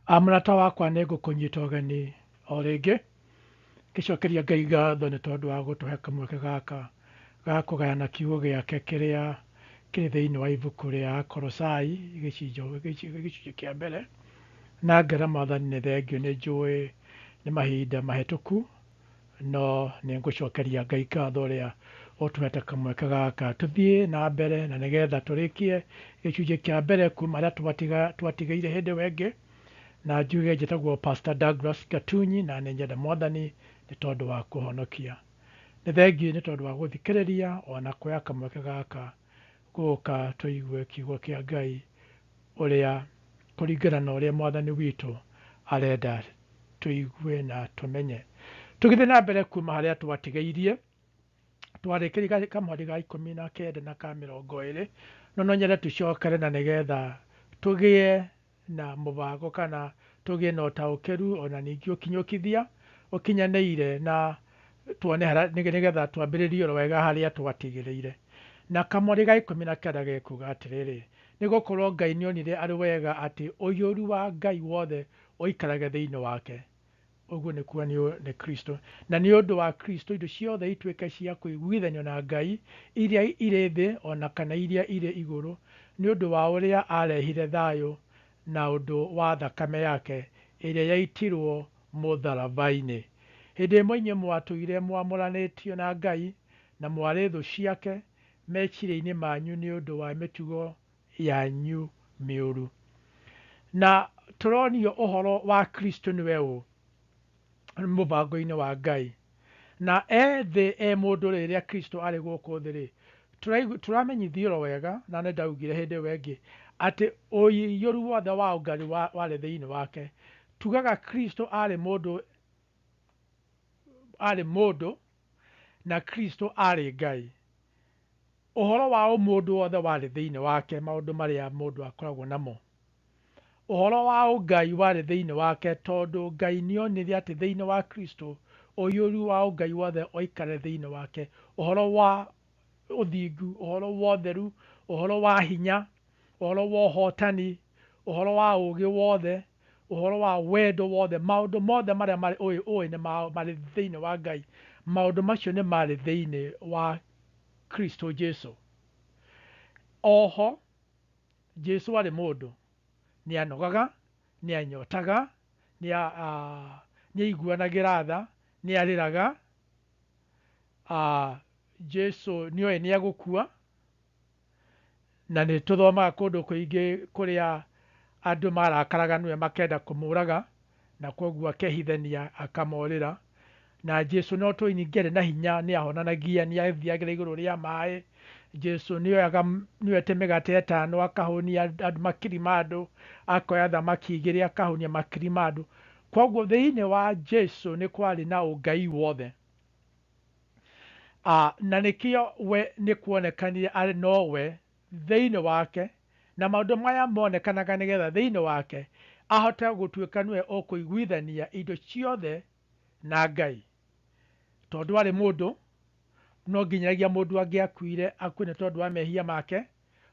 Mũrata wakwa, nĩ ngũkũnyita ũgeni o rĩngĩ, ngĩcokeria Ngai ngatho nĩ tondũ wa gũtũhe kamweke gaka ga kũgayana kiugo gĩake kĩrĩa kĩrĩ thĩinĩ wa ibuku rĩa Akolosai gĩcunjĩ kĩa mbere. Na ngera Mwathani nĩ thengiũ, nĩ njũĩ nĩ mahinda mahĩtũku, no nĩ ngũcokeria Ngai ngatho ũrĩa ũtũhete kamweke gaka tũthiĩ na mbere na nĩgetha tũrĩkie gĩcunjĩ kĩa mbere kuma harĩa twatigĩire hĩndĩ ĩyo ĩngĩ. Na njuge njĩtagwo Pastor Douglas Gatunyi na nĩ nyenda Mwathani nĩ tondũ wa kũhonokia. Nĩ thengiũ nĩ tondũ wa gũthikĩrĩria ona kuoya kamweke gaka gũka tũigue kiugo kĩa Ngai ũrĩa kũringana na ũrĩa Mwathani witũ arenda tũigue na tũmenye. Tũgĩthiĩ na mbere kuma harĩa twatigĩirie, twarĩkĩria kamweri ga 19 na ka 20, no no nyende tũcokere na nĩgetha tũgĩe na mũbango kana tũgĩe na ũtaũkĩru ona ningĩ ũkinyũkithia ũkinyanĩire na tuone harĩa nĩgetha twambĩrĩrie oro wega harĩa twatigĩrĩire. Na kamweri ga 19 gekuga atĩrĩrĩ, nĩ gũkorwo Ngai nĩonire arĩ wega atĩ ũiyũru wa Ngai wothe ũikarage thĩinĩ wake. Ũguo nĩ kuga nĩ Kristo. Na nĩ ũndũ wa Kristo indo ciothe ituĩke cia kũiguithanio na Ngai, iria irĩ thĩ ona kana iria irĩ igũrũ, nĩ ũndũ wa ũrĩa arehire thayũ na ũndũ wa thakame yake ĩrĩa yaitirwo mũtharaba-inĩ. Hĩndĩ ĩmwe inyuĩ mwatũire mwamũranĩtio na Ngai na mwarĩ thũ ciake meciria-inĩ manyu nĩ ũndũ wa mĩtugo yanyu mĩũru. Na tũronio ũhoro wa Kristo nĩwe ũ mũbango-inĩ wa Ngai. Na e thĩ e mũndũ rĩrĩa Kristo arĩ gũkũ thĩ rĩ, tũramenyithio oro wega, na nĩ ndaugire hĩndĩ ĩyo ĩngĩ atĩ ũiyũru wothe wa Ngai warĩ thĩinĩ wake. Tugaga Kristo arĩ mũndũ, arĩ mũndũ na Kristo arĩ Ngai. Ũhoro wa ũmũndũ wothe warĩ thĩinĩ wake, maũndũ marĩa mũndũ akoragwo namo. Ũhoro wa ũngai warĩ thĩinĩ wake, tondũ Ngai nĩonire atĩ thĩinĩ wa Kristo ũiyũru wa ũngai wothe ũikare thĩinĩ wake. Ũhoro wa ũthingu, ũhoro wa ũtheru, ũhoro wa hinya, ũhoro wa ũhotani, ũhoro wa ũũgĩ wothe, ũhoro wa wendo wothe, maũndũ mothe marĩa marĩ ũĩ ũĩ nĩ marĩ thĩinĩ wa Ngai. Maũndũ macio nĩ marĩ thĩinĩ wa Kristo Jesu. Oho Jesu arĩ mũndũ, nĩ anogaga, nĩ anyotaga, nĩ aiguanagĩra tha, nĩ arĩraga. Jesu nĩoĩ nĩ egũkua, na nĩ tũthomaga kũndũ kũingĩ kũrĩa andũ marakaraga nĩwe makenda kũmũraga, na kwoguo akehithania akamorĩra. Na Jesu no tũĩ ningĩ arĩ na hinya, nĩ ahonanagia, nĩ athiagĩra igũrũ rĩa maĩ. Jesu nĩoete mĩgate ĩtano akahũnia andũ makiri ma andũ, akoya thamaki igĩrĩ akahũnia makiri ma andũ. Kwoguo thĩinĩ wa Jesu nĩ kwarĩ na ũngai wothe. Na nĩkĩo we nĩ kuonekanire arĩ nowe thĩinĩ wake, na maũndũ maya monekanaga nĩgetha thĩinĩ wake ahote gũtuĩka nĩwe ũkũiguithania indo ciothe na Ngai. Tondũ arĩ mũndũ, no nginyagia mũndũ angĩakuire akue nĩ tondũ wa mehia make.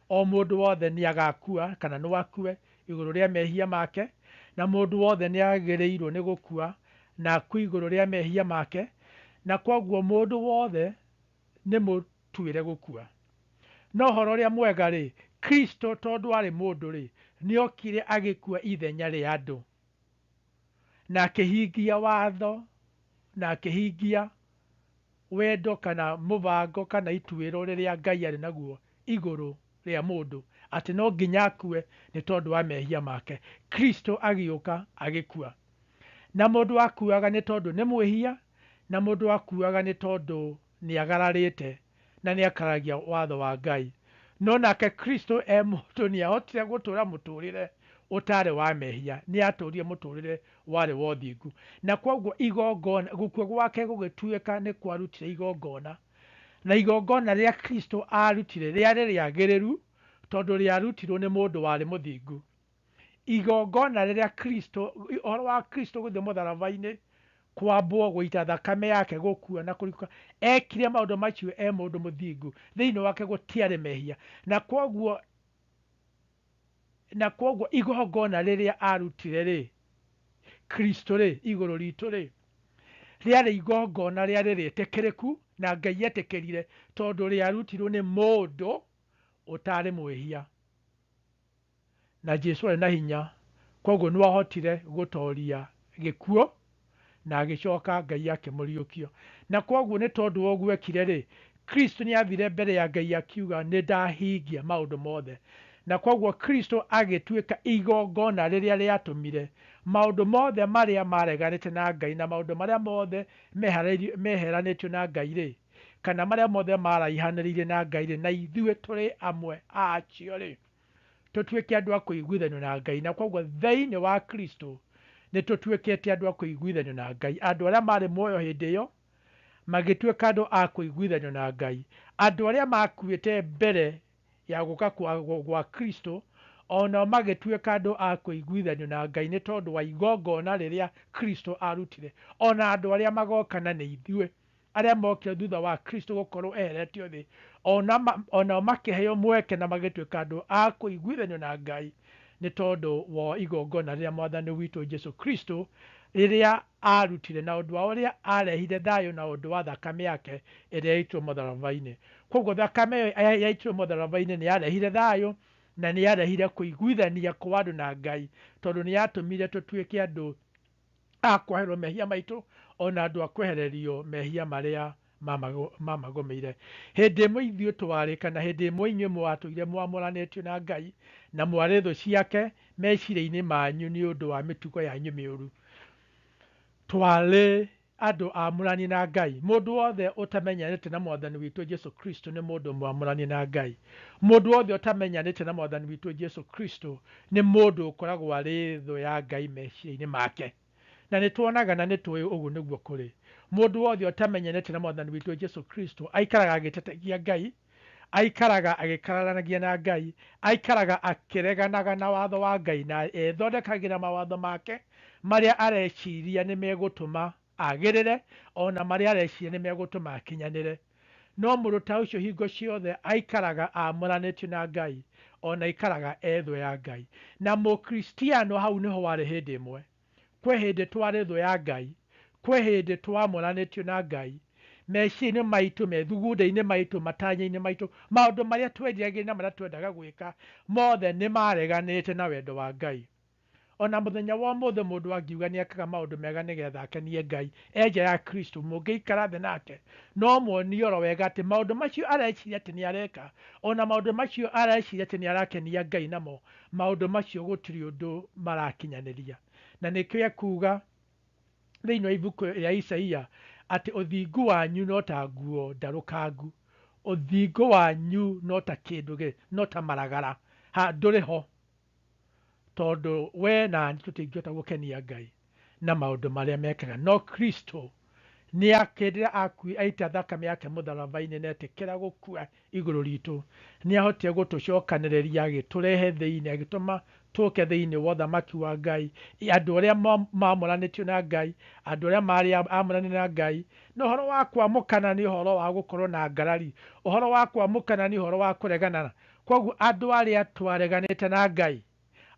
O mũndũ wothe nĩ agakua kana no akue igũrũ rĩa mehia make, na mũndũ wothe nĩ agĩrĩirwo nĩ gũkua na akue igũrũ rĩa mehia make, na kwoguo mũndũ wothe nĩ mũtuĩre gũkua. No ũhoro ũrĩa mwega rĩ, Kristo tondũ arĩ mũndũ rĩ, nĩ okire agĩkua ithenya rĩa andũ, na akĩhingia watho, na akĩhingia wendo kana mũbango kana ituĩro rĩrĩa Ngai arĩ naguo igũrũ rĩa mũndũ, atĩ no nginya akue nĩ tondũ wa mehia make. Kristo agĩũka agĩkua. Na mũndũ akuaga nĩ tondũ nĩ mwĩhia, na mũndũ akuaga nĩ tondũ nĩ agararĩte na nĩ akaragia watho wa Ngai. No nake Kristo e mũndũ nĩ ahotire gũtũra mũtũrĩre ũtarĩ wa mehia, nĩ atũrire mũtũrĩre warĩ wa ũthingu. Na kwoguo igongona, gũkua gwake gũgĩtuĩka nĩ kwarutire igongona. Na igongona rĩrĩa Kristo arutire rĩarĩ rĩagĩrĩru tondũ rĩarutirwo nĩ mũndũ warĩ mũthingu. Igongona rĩrĩa Kristo, ũhoro wa Kristo gũthiĩ mũtharaba-inĩ, kwambwo, gũita thakame yake, gũkua na kũriũka, ekire maũndũ macio e mũndũ mũthingu, thĩinĩ wake gũtiarĩ mehia. Na kwoguo igongona rĩrĩa arutire rĩ, Kristo rĩ, igũrũ ritũ rĩ, rĩarĩ igongona rĩarĩ rĩtĩkĩrĩku na Ngai etĩkĩrire tondũ rĩarutirwo nĩ mũndũ ũtarĩ mwĩhia. Na Jesu arĩ na hinya, koguo nĩ ahotire gũtoria gĩkuũ na agĩcoka Ngai akĩmũriũkia. Na koguo nĩ tondũ wa ũguo ekire rĩ, Kristo nĩ athire mbere ya Ngai akiuga nĩ ndahingia maũndũ mothe. Na koguo Kristo agĩtuĩka igongona rĩrĩa rĩatũmire maũndũ mothe marĩa mareganĩte na Ngai na maũndũ marĩa mothe meheranĩtio na Ngai rĩ, kana marĩa mothe maraihanĩrĩirie na Ngai rĩ, na ithuĩ tũrĩ amwe a acio rĩ, tũtuĩke andũ a kũiguithanio na Ngai. Na koguo thĩinĩ wa Kristo nĩ tũtuĩkĩte andũ a kũiguithanio na Ngai. Andũ arĩa marĩ muoyo hĩndĩ ĩyo magĩtuĩka andũ a kũiguithanio na Ngai. Andũ arĩa makuĩte mbere ya gũka gwa Kristo onao magĩtuĩka andũ a kũiguithanio na Ngai nĩ tondũ wa igongona rĩrĩa Kristo arutire. Ona andũ arĩa magoka na nĩ ithuĩ arĩa mokire thutha wa Kristo gũkorwo eheretio thĩ, onao makĩheo mweke na magĩtuĩka andũ a kũiguithanio na Ngai nĩ tondũ wa igongona rĩrĩa Mwathani witũ Jesu Kristo rĩrĩa arutire na ũndũ wa ũrĩa arehire thayũ na ũndũ wa thakame yake ĩrĩa yaitirwo mũtharaba-inĩ. Koguo thakame ĩyo yaitirwo mũtharaba-inĩ nĩ yarehire thayũ na nĩ yarehire kũiguithania kwa andũ na Ngai, tondũ nĩ yatũmire tũtuĩke andũ a kwoherwo mehia maitũ ona andũ a kwehererio mehia marĩa mamagũmĩire. Hĩndĩ ĩmwe ithuĩ twarĩ, kana hĩndĩ ĩmwe inyuĩ mwatũire mwamũranĩtio na Ngai na mwarĩ thũ ciake meciria-inĩ manyu nĩ ũndũ wa mĩtugo yanyu mĩũru. Twarĩ andũ amũranie na Ngai. Mũndũ wothe ũtamenyanĩte na Mwathani witũ Jesu Kristo nĩ mũndũ mwamũranie na Ngai. Mũndũ wothe ũtamenyanĩte na Mwathani witũ Jesu Kristo nĩ mũndũ ũkoragwo arĩ thũ ya Ngai meciria-inĩ make. Na nĩ tuonaga na nĩ tũĩ ũguo nĩguo kũrĩ. Mũndũ wothe ũtamenyanĩte na Mwathani witũ Jesu Kristo aikaraga agĩtetagia Ngai, aikaraga agĩkararanagia na Ngai, aikaraga akĩreganaga na watho wa Ngai na ethondekagĩra mawatho make marĩa areciria nĩ megũtũma agĩrĩre, ona marĩa areciria nĩ megũtũma akinyanĩre. No mũndũ ta ũcio hingo ciothe aikaraga amũranĩtio na Ngai, ona aikaraga e thũ ya Ngai. Na mũkristiano hau nĩho warĩ hĩndĩ ĩmwe. Kwĩ hĩndĩ twarĩ thũ ya Ngai, kwĩ hĩndĩ twamũranĩtio na Ngai, meciria-inĩ maitũ, methugunda-inĩ maitũ, matanya-inĩ maitũ, maũndũ marĩa tweriragĩria na marĩa twendaga gwĩka, mothe nĩ mareganĩte na wendo wa Ngai. Ona mũthenya wa ũmũthĩ mũndũ angiuga nĩ ekaga maũndũ mega nĩgetha akenie Ngai, e nja ya Kristo, mũngĩikara thĩ nake, no muonie oro wega atĩ maũndũ macio areciria atĩ nĩ areka, ona maũndũ macio areciria atĩ nĩ arakenia Ngai namo, maũndũ macio gũtirĩ ũndũ marakinyanĩria. Na nĩkĩo ekuga thĩinĩ wa ibuku rĩa Isaia atĩ ũthingu wanyu no ta nguo ndarũkangu, ũthingu wanyu no ta kĩndũ no ta maragara, ha ndũrĩ ho, tondũ we na niĩ tũtingĩhota gũkenia Ngai na maũndũ marĩa mekaga. No Kristo nĩ akĩrĩa aita thakame yake mũtharaba-inĩ na etĩkĩra gũkua igũrũ ritũ, nĩ ahotire gũtũcokanĩrĩria, agĩtũrehe thĩinĩ, agĩtũma tũke thĩinĩ wa ũthamaki wa Ngai. Andũ arĩa mamũranĩtio na Ngai, andũ arĩa marĩ amũranie na Ngai. Na ũhoro wa kwamũkana nĩ ũhoro wa gũkorwo na ngarari, ũhoro wa kwamũkana nĩ ũhoro wa kũregana. Koguo andũ arĩa twareganĩte na Ngai,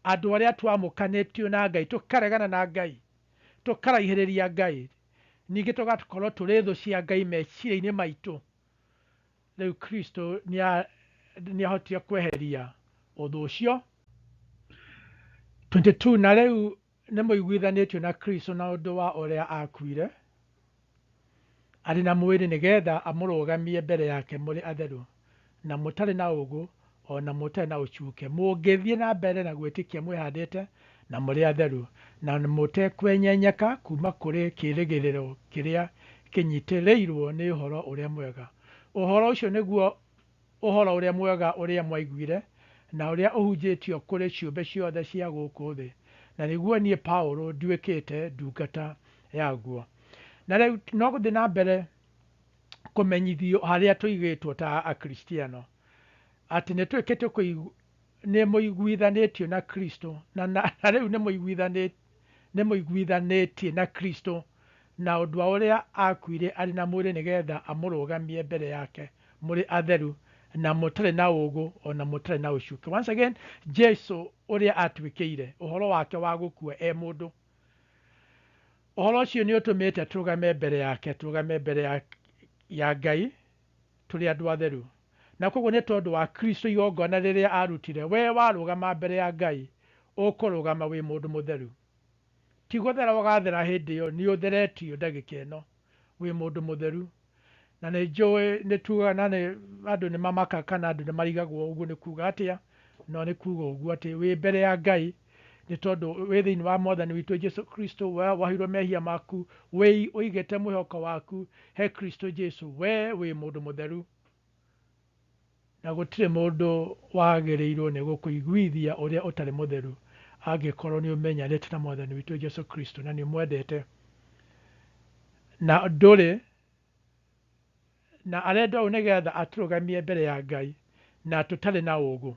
andũ arĩa twamũkanĩtio na Ngai, tũkaregana na Ngai, tũkaraihĩrĩria Ngai, ningĩ tũgakorwo tũrĩ thũ cia Ngai meciria-inĩ maitũ, rĩu Kristo nĩ ahotire kweheria ũthũ ũcio. 22 na rĩu nĩ mũiguithanĩtio na Kristo na ũndũ wa ũrĩa akuire arĩ na mwĩrĩ, nĩgetha amũrũgamie mbere yake mũrĩ atheru na mũtarĩ na ũũgũ ona mũtarĩ na ũcuke, mũngĩthiĩ na mbere na gwĩtĩkia mwĩhandĩte na mũrĩ atheru na mũtekwenyenyeka kuma kũrĩ kĩĩrĩgĩrĩro kĩrĩa kĩnyitĩrĩirwo nĩ ũhoro ũrĩa mwega. Ũhoro ũcio nĩguo ũhoro ũrĩa mwega ũrĩa mwaiguire na ũrĩa ũhunjĩtio kũrĩ ciũmbe ciothe cia gũkũ thĩ, na nĩguo niĩ Paũlũ nduĩkĩte ndungata yaguo. Na rĩu no gũthiĩ na mbere kũmenyithio harĩa tũigĩtwo ta Akristiano, atĩ nĩ twĩkĩte nĩ mũiguithanĩtio na Kristo, na rĩu nĩ mũiguithanĩtie na Kristo na ũndũ wa ũrĩa akuire arĩ na mwĩrĩ, nĩgetha amũrũgamie mbere yake mũrĩ atheru na mũtarĩ na ũũgũ ona mũtarĩ na ũcuke. Once again, Jesu ũrĩa atuĩkĩire ũhoro wake wa gũkua e mũndũ, Ũhoro ũcio nĩ ũtũmĩte tũrũgame mbere yake, tũrũgame mbere ya Ngai tũrĩ andũ atheru. Na koguo nĩ tondũ wa Kristo igongona rĩrĩa arutire, we warũgama mbere ya Ngai, ũkũrũgama wĩ mũndũ mũtheru. Ti gũthera ũgathera hĩndĩ ĩyo, nĩ ũtheretio ndagĩka ĩno, wĩ mũndũ mũtheru. Na nĩ njũĩ nĩ tugaga na nĩ andũ nĩ mamakaga kana andũ nĩ marigagwo ũguo nĩ kuga atĩa, no nĩ kuga ũguo atĩ wĩ mbere ya Ngai, nĩ tondũ wĩ thĩinĩ wa Mwathani witũ Jesu Kristo, we woheirwo mehia maku, wĩ ũigĩte mwĩhoko waku he Kristo Jesu, we wĩ mũndũ mũtheru. Na gũtirĩ mũndũ wagĩrĩirwo nĩ gũkũiguithia ũrĩa ũtarĩ mũtheru angĩkorwo nĩ ũmenyanĩte na Mwathani witũ Jesu Kristo na nĩ ũmwendete. Na ndũrĩ na arenda ũũ nĩgetha atũrũgamie mbere ya Ngai na tũtarĩ na ũgũ.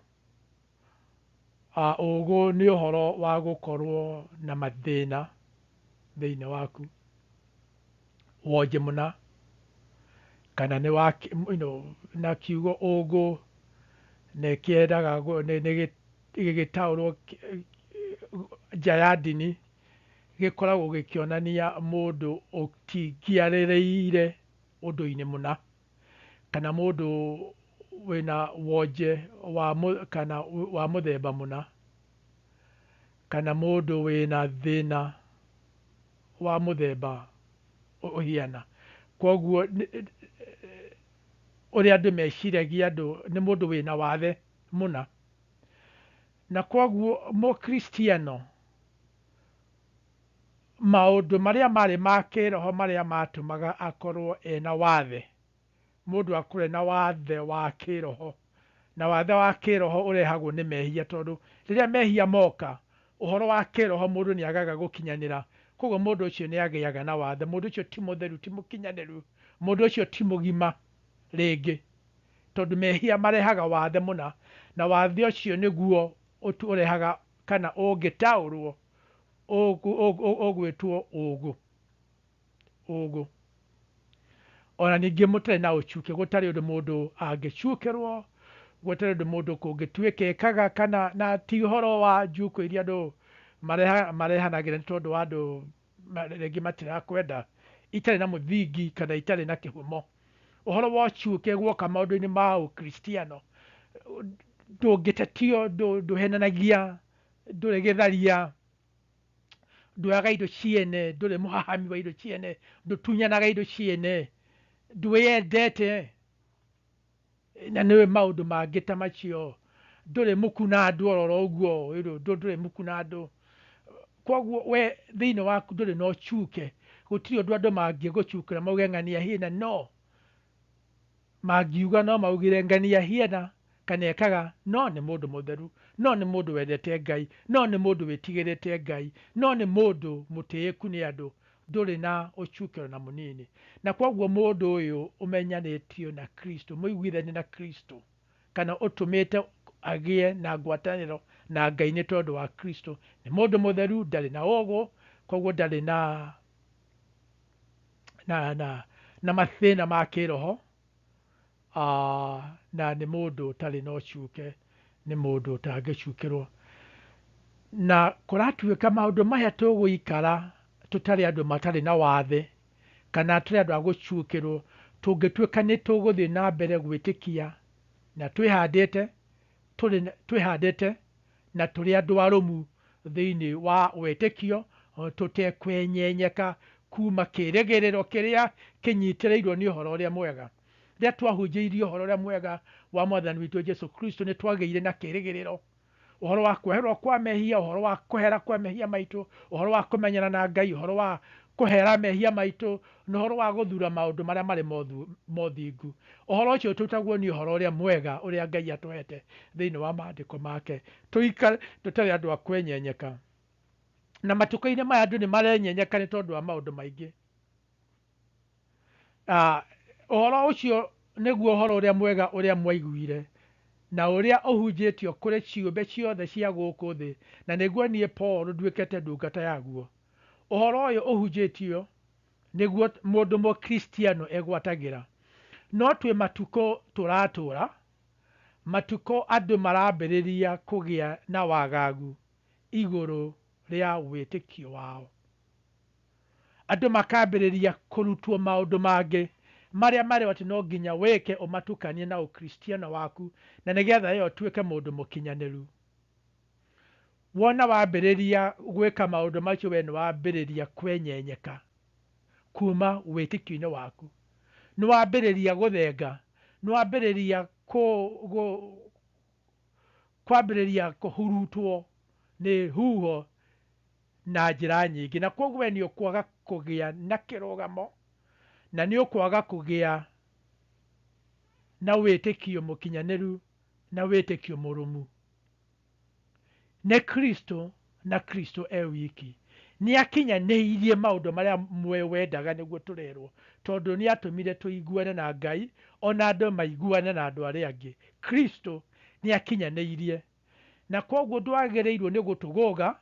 Ũgũ nĩ ũhoro wa gũkorwo na mathĩna thĩinĩ waku, wonje mũna, kana nĩ wa, na kiugo ũgũ nĩ kĩendaga nĩ gĩgĩtaũrwo nja ya ndini, gĩkoragwo gĩkĩonania mũndũ ũtingĩarĩrĩire ũndũ-inĩ mũna, kana mũndũ wĩna wonje wa kana wa mũthemba mũna, kana mũndũ wĩna thĩna wa mũthemba ũhiana. Koguo ũrĩa andũ meciragia andũ nĩ mũndũ wĩna wathe mũna. Na koguo mũkristiano maũndũ marĩa marĩ ma kĩroho marĩa matũmaga akorwo ena wathe, mũndũ akũre na wathe wa kĩroho, na wathe wa kĩroho ũrehagwo nĩ mehia, tondũ rĩrĩa mehia moka, ũhoro wa kĩroho mũndũ nĩ agaga gũkinyanĩra. Koguo mũndũ ũcio nĩ agĩaga na wathe, mũndũ ũcio ti mũtheru, ti mũkinyanĩru, mũndũ ũcio ti mũgima rĩngĩ, tondũ mehia marehaga wathe mũna, na wathe ũcio nĩguo ũrehaga kana ũngĩtaũrwo ũgwĩtwo ũgũ. Ũgũ. Ona ningĩ mũtarĩ na ũcuke, gũtarĩ ũndũ mũndũ angĩcukĩrwo, gũtarĩ ũndũ mũndũ kũngĩtuĩka ekaga, kana na ti ũhoro wa njuko iria andũ marehanagĩra nĩ tondũ wa andũ rĩngĩ matirakwenda, itarĩ na mũthingi kana itarĩ na kĩhumo. Ũhoro wa ũcuke guoka maũndũ-inĩ ma ũkristiano, ndũngĩtetio, ndũhenanagia, ndũrĩ gĩtharia, nduoyaga indo ciene, ndũrĩ mũhahami wa indo ciene, ndũtunyanaga indo ciene, ndwĩyendete, na nĩũĩ maũndũ mangĩ ta macio, ndũrĩ mũku na andũ ororo ũguo, ndũrĩ mũku na andũ. Koguo we thĩinĩ waku ndũrĩ na ũcuke, gũtirĩ ũndũ andũ mangĩgũcukĩra mauge ng'ania hiena, no mangiuga no maugire ng'ania hiena kana ekaga, no nĩ mũndũ mũtheru, no nĩ mũndũ wendete Ngai, no nĩ mũndũ wĩtigĩrĩte Ngai, no nĩ mũndũ mũtĩĩku nĩ andũ, ndũrĩ na ũcukĩro na mũnini. Na koguo mũndũ ũyũ ũmenyanĩtio na Kristo, mũiguithanie na Kristo, kana ũtũmĩte agĩe na ngwatanĩro na Ngai nĩ tondũ wa Kristo, nĩ mũndũ mũtheru, ndarĩ na ũgũ, koguo ndarĩ na mathĩna ma kĩroho, na nĩ mũndũ ũtarĩ na ũcuke, nĩ mũndũ ũtangĩcukĩrwo. Na kũratuĩka maũndũ maya tũgũikara tũtarĩ andũ matarĩ na wathe, kana tũrĩ andũ a gũcukĩrwo, tũngĩtuĩka nĩ tũgũthiĩ na mbere gwĩtĩkia na twĩhandĩte na tũrĩ andũ arũmu thĩinĩ wa wĩtĩkio, tũtekwenyenyeka kuma kĩrĩgĩrĩro kĩrĩa kĩnyitĩrĩirwo nĩ ũhoro ũrĩa mwega. Rĩrĩa twahunjĩirio ũhoro ũrĩa mwega wa Mwathani witũ Jesu Kristo, nĩ twagĩire na kĩrĩgĩrĩro, ũhoro wa kweherwo kwa mehia, ũhoro wa kũhera kwa mehia maitũ, ũhoro wa kũmenyana na Ngai, ũhoro wa kũhera mehia maitũ, na ũhoro wa gũthura maũndũ marĩa marĩ mothingu. Ũhoro ũcio tũtagwo nĩ ũhoro ũrĩa mwega ũrĩa Ngai atũhete thĩinĩ wa maandĩko make. Tũikare tũtarĩ andũ a kwenyenyeka. Na matukũ-inĩ maya andũ nĩ marenyenyeka nĩ tondũ wa maũndũ maingĩ. Ũhoro ũcio nĩguo ũhoro ũrĩa mwega ũrĩa mwaiguire, na ũrĩa ũhunjĩtio kũrĩ ciũmbe ciothe cia gũkũ thĩ, na nĩguo niĩ Paul nduĩkĩte ndungata yaguo. Ũhoro ũyũ ũhunjĩtio nĩguo mũndũ mũkristiano egwatagĩra. No twĩ matukũ tũratũra, matukũ andũ marambĩrĩria kũgĩa na wagagu igũrũ rĩa wĩtĩkio wao. Andũ makambĩrĩria kũrutwo maũndũ mangĩ marĩa marĩ atĩ no nginya wĩke ũmatukanie na ũkristiano waku, na nĩgetha ĩyo ũtuĩke mũndũ mũkinyanĩru. Wona wambĩrĩria gwĩka maũndũ macio, we nĩ wambĩrĩria kwenyenyeka kuma wĩtĩkio-inĩ waku, nĩ wambĩrĩria gũthenga, nĩ wambĩrĩria kwambĩrĩria kũhurutwo nĩ huho na njĩra nyingĩ, na koguo we nĩ ũkwaga kũgĩa na kĩrũgamo, na nĩ ũkwaga kũgĩa na wĩtĩkio mũkinyanĩru na wĩtĩkio mũrũmu. Nĩ Kristo na Kristo e wiki nĩ akinyanĩirie maũndũ marĩa muoyo wendaga nĩguo tũrerwo, tondũ nĩ atũmire tũiguane na Ngai, ona andũ maiguane na andũ arĩa angĩ. Kristo nĩ akinyanĩirie, na koguo ndwagĩrĩirwo nĩ gũtũgũga,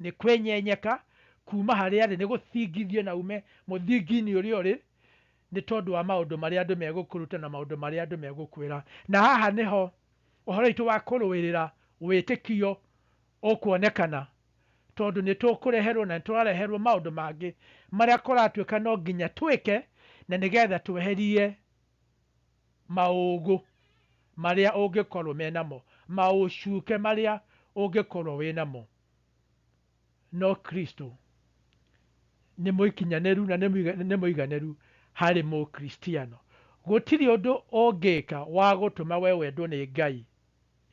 nĩ kwenyenyeka kuma harĩa arĩ, nĩ gũthingithio na ume mũthingi-inĩ ũrĩa ũrĩ, nĩ tondũ wa maũndũ marĩa andũ megũkũruta na maũndũ marĩa andũ megũkwĩra. Na haha nĩho ũhoro witũ wa kũrũĩrĩra wĩtĩkio ũkuonekana, tondũ nĩ tũkũreherwo na nĩ tũrareherwo maũndũ mangĩ marĩa kũratuĩka no nginya twĩke, na nĩgetha tweherie maũgũ marĩa ũngĩkorwo menamo, maũcuke marĩa ũngĩkorwo wĩnamo. No Kristo nĩ mũikinyanĩru na nĩ mũiganĩru harĩ mũkristiano. Gũtirĩ ũndũ ũngĩka wa gũtũma we wendwo nĩ Ngai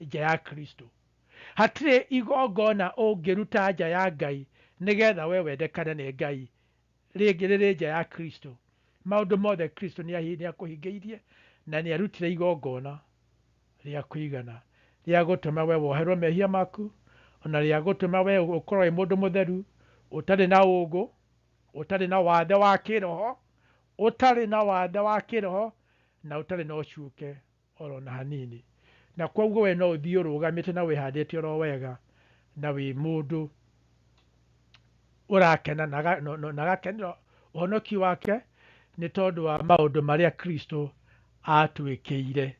nja ya Kristo. Hatirĩ igongona ũngĩruta nja ya Ngai nĩgetha we wendekane nĩ Ngai rĩngĩ rĩrĩ nja ya Kristo. Maũndũ mothe Kristo nĩ akũhingĩirie, na nĩ arutire igongona rĩa kũigana rĩa gũtũma we woherwo mehia maku, ona rĩa gũtũma we ũkorwo wĩ mũndũ mũtheru, ũtarĩ na ũgũ, ũtarĩ na wathe wa kĩroho, ũtarĩ na wathe wa kĩroho, na ũtarĩ na ũcuke oro na hanini. Na koguo we no ũthiĩ ũrũgamĩte na wĩhandĩte oro wega, na wĩ mũndũ ũrakena na agakenera ũhonokio wake nĩ tondũ wa maũndũ marĩa Kristo atwĩkĩire.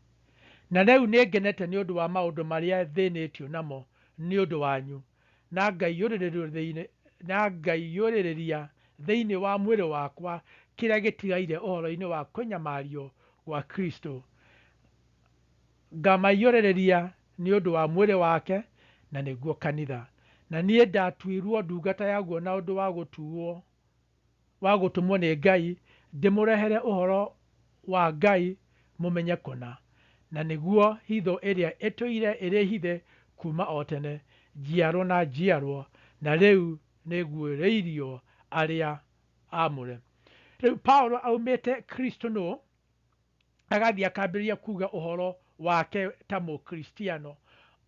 Na rĩu nĩ ngenete nĩ ũndũ wa maũndũ marĩa thĩnĩtio namo nĩ ũndũ wanyu, na ngaiyũrĩrĩria thĩinĩ wa mwĩrĩ wakwa kĩrĩa gĩtigaire ũhoro-inĩ wa kũnyamario gwa Kristo. Ngamaiyũrĩrĩria nĩ ũndũ wa mwĩrĩ wake, na nĩguo kanitha. Na niĩ ndatuirwo ndungata yaguo na ũndũ wa gũtuo wa gũtũmwo nĩ Ngai, ndĩmũrehere ũhoro wa Ngai mũmenye kũna, na nĩguo hitho ĩrĩa ĩtũire ĩrĩ hithe kuma o tene, njiarwo na njiarwo, na rĩu nĩguũrĩirio arĩa aamũre. Rĩu Paulo aumĩte Kristo nũ, agathiĩ akambĩrĩria kuga ũhoro wake ta mũkristiano,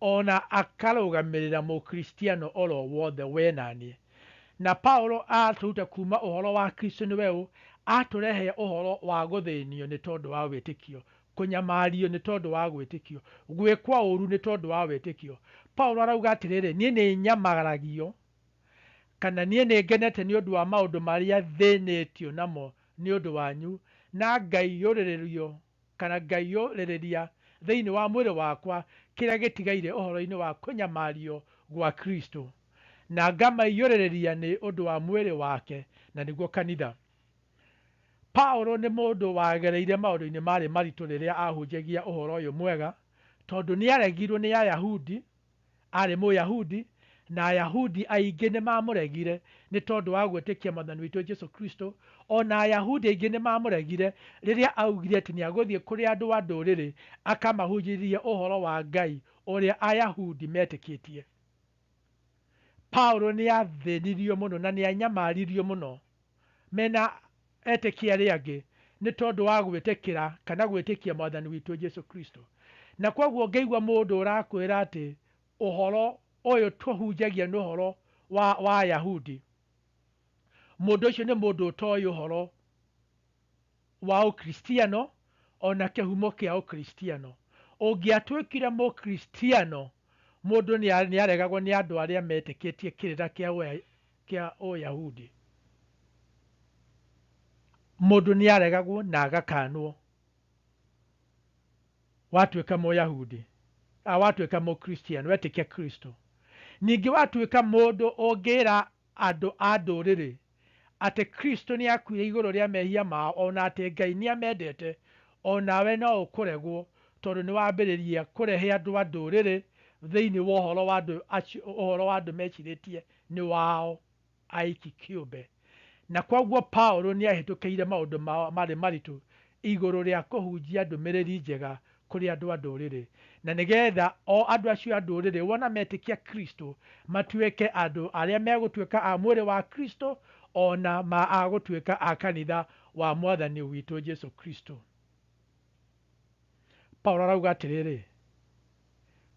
ona akarũgamĩrĩra mũkristiano oro wothe we naniĩ. Na Paulo atũruta kuma ũhoro wa Kristo nĩ weũ, atũrehe ũhoro wa gũthĩnio nĩ tondũ wa wĩtĩkio, kũnyamario nĩ tondũ wa gwĩtĩkio, gwĩkwo ũru nĩ tondũ wa wĩtĩkio. Paulo arauga atĩrĩrĩ, niĩ nĩ nyamaragio, kana niĩ nĩ ngenete nĩ ũndũ wa maũndũ marĩa thĩnĩtio namo nĩ ũndũ wanyu, na ngaiyũrĩrĩrio kana ngaiyũrĩrĩria thĩinĩ wa mwĩrĩ wakwa kĩrĩa gĩtigaire ũhoro-inĩ wa kũnyamario gwa Kristo, na ngamaiyũrĩrĩria nĩ ũndũ wa mwĩrĩ wake, na nĩguo kanitha. Paulo nĩ mũndũ wagereire maũndũ-inĩ marĩ maritũ rĩrĩa ahunjagia ũhoro ũyũ mwega, tondũ nĩ aregirwo nĩ Ayahudi, arĩ Mũyahudi, na Ayahudi aingĩ nĩ mamũregire nĩ tondũ wa gwĩtĩkia Mwathani witũ Jesu Kristo. Ona Ayahudi aingĩ nĩ mamũregire rĩrĩa augire atĩ nĩ agũthiĩ kũrĩ andũ a ndũrĩrĩ akamahunjĩrie ũhoro wa Ngai ũrĩa Ayahudi metĩkĩtie. Paulo nĩ athĩnirio mũno na nĩ anyamaririo mũno mena etĩkia arĩa angĩ nĩ tondũ wa gwĩtĩkĩra kana gwĩtĩkia Mwathani witũ Jesu Kristo. Na koguo ngĩigua mũndũ ũrakwĩra atĩ ũhoro ũyũ tũhunjagia nĩ ũhoro wa Ayahudi, mũndũ ũcio nĩ mũndũ ũtoĩ ũhoro wa ũkristiano ona kĩhumo kĩa ũkristiano. Ũngĩatuĩkire mũkristiano, mũndũ nĩ aregagwo nĩ andũ arĩa metĩkĩtie kĩrĩra kĩa Ũyahudi. Mũndũ nĩ aregagwo na agakanwo watuĩka Mũyahudi, watuĩka mũkristiano, wetĩkia Kristo. Ningĩ watuĩka mũndũ ũngĩra andũ a ndũrĩrĩ Atĩ Kristo nĩ akuire igũrũ rĩa mehia mao, ona atĩ Ngai nĩ amendete, onawe no ũkũregwo tondũ nĩ wambĩrĩria kũrehe andũ a ndũrĩrĩ thĩinĩ wa ũhoro wa andũ acio, ũhoro wa andũ mecirĩtie nĩ wao aiki kĩũmbe. Na kwoguo Paulo nĩ ahĩtũkĩire maũndũ marĩ maritũ igũrũ rĩa kũhunjia ndũmĩrĩri njega kũrĩ andũ a ndũrĩrĩ, na nĩgetha o andũ acio a ndũrĩrĩ wona metĩkia Kristo matuĩke andũ arĩa megũtuĩka a mwĩrĩ wa Kristo, ona ma a gũtuĩka a kanitha wa Mwathani witũ Jesu Kristo. Paulo arauga atĩrĩrĩ,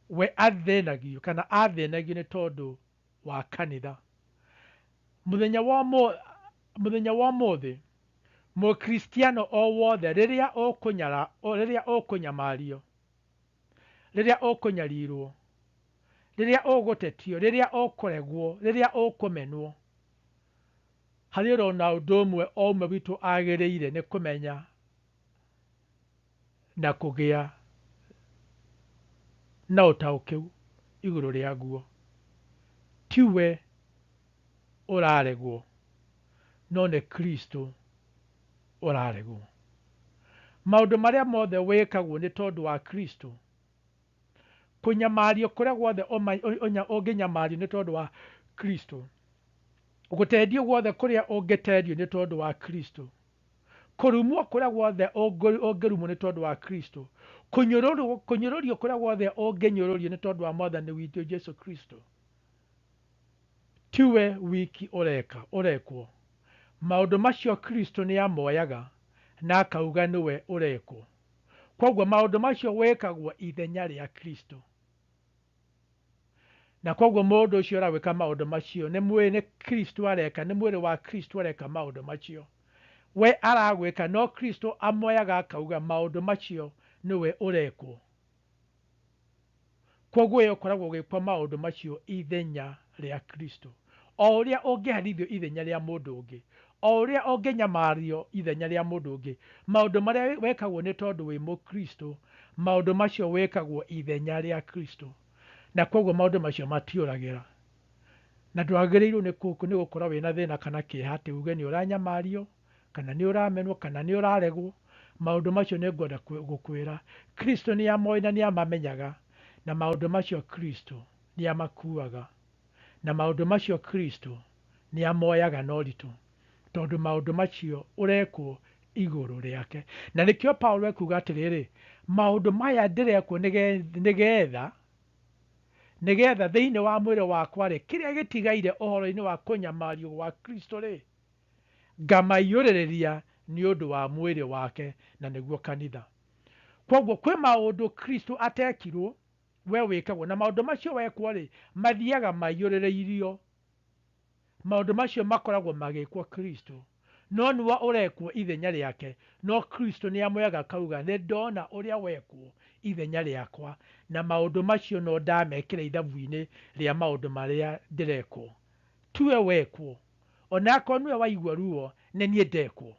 we athĩnagio kana athĩnagio nĩ tondũ wa kanitha. Mũthenya wa ũmũthĩ, Mũkristiano o wothe rĩrĩa ũkũnyara, rĩrĩa ũkũnyamario, rĩrĩa ũkũnyarirwo, rĩrĩa ũgũtetio, rĩrĩa ũkũregwo, rĩrĩa ũkũmenwo, harĩ ũrona ũndũ ũmwe o ũmwe witũ agĩrĩire nĩ kũmenya na kũgĩa na ũtaũkĩu igũrũ rĩaguo. Tiwe ũraregwo, no nĩ Kristo ũraregwo. Maũndũ marĩa mothe wĩkagwo nĩ tondũ wa Kristo, kũnyamario kũrĩa guothe ũngĩnyamario nĩ tondũ wa Kristo, gũtendio guothe kũrĩa ũngĩtendio nĩ tondũ wa Kristo, kũrumwo kũrĩa guothe ũngĩrumwo nĩ tondũ wa Kristo, kũnyũrũrio kũrĩa guothe ũngĩnyũrũrio nĩ tondũ wa Mwathani witũ Jesu Kristo, tiwe wiki ũreka ũrekwo. Maũndũ macio Kristo nĩ amoyaga na akauga nĩwe ũrekwo. Kwoguo maũndũ macio wĩkagwo ithenya rĩa Kristo. Na kwoguo mũndũ ũcio ũrawĩka maũndũ macio nĩ mwĩrĩ, nĩ Kristo areka, nĩ mwĩrĩ wa Kristo areka maũndũ macio. We aragwĩka, no Kristo amoyaga akauga maũndũ macio nĩwe ũrekwo. Kwoguo we ũkoragwo ũgĩkwo maũndũ macio ithenya rĩa Kristo. O ũrĩa ũngĩherithio ithenya rĩa mũndũ ũngĩ, o ũrĩa ũngĩnyamario ithenya rĩa mũndũ ũngĩ, maũndũ marĩa wekagwo nĩ tondũ wĩ Mũkristo, maũndũ macio wĩkagwo ithenya rĩa Kristo. Na kwoguo maũndũ macio matiũragĩra. Na ndwagĩrĩirwo nĩ gũkorwo wĩna thĩna kana kĩeha atĩ uge nĩ ũranyamario, kana nĩ ũramenwo, kana nĩ ũraregwo. Maũndũ macio nĩ ngwenda gũkwĩra, Kristo nĩ amoĩ na nĩ amamenyaga, na maũndũ macio Kristo nĩ amakuaga. Na maũndũ macio Kristo nĩ amoyaga na ũritũ, tondũ maũndũ macio ũrekwo igũrũ rĩake. Na nĩkĩo Paulo ekuga atĩrĩrĩ, maũndũ maya ndĩrekwo nĩgetha thĩinĩ wa mwĩrĩ wakwa rĩ, kĩrĩa gĩtigaire ũhoro-inĩ wa kũnyamario gwa Kristo rĩ, ngamaiyũrĩrĩria nĩ ũndũ wa mwĩrĩ wake, na nĩguo kanitha. Kwoguo kwĩ maũndũ Kristo atekirwo, we wĩkagwo, na maũndũ macio wekwo rĩ, mathiaga maiyũrĩrĩirio. Maũndũ macio makoragwo magĩkwo Kristo, no nĩwe ũrekwo ithenya rĩake, no Kristo nĩ amoyaga akauga nĩ ndona ũrĩa wekwo ithenya rĩakwa, na maũndũ macio no ndamekĩra ithabu-inĩ rĩa maũndũ marĩa ndĩrekwo. Tiwe wekwo, onakorwo nĩwe waigua ruo, nĩ niĩ ndekwo.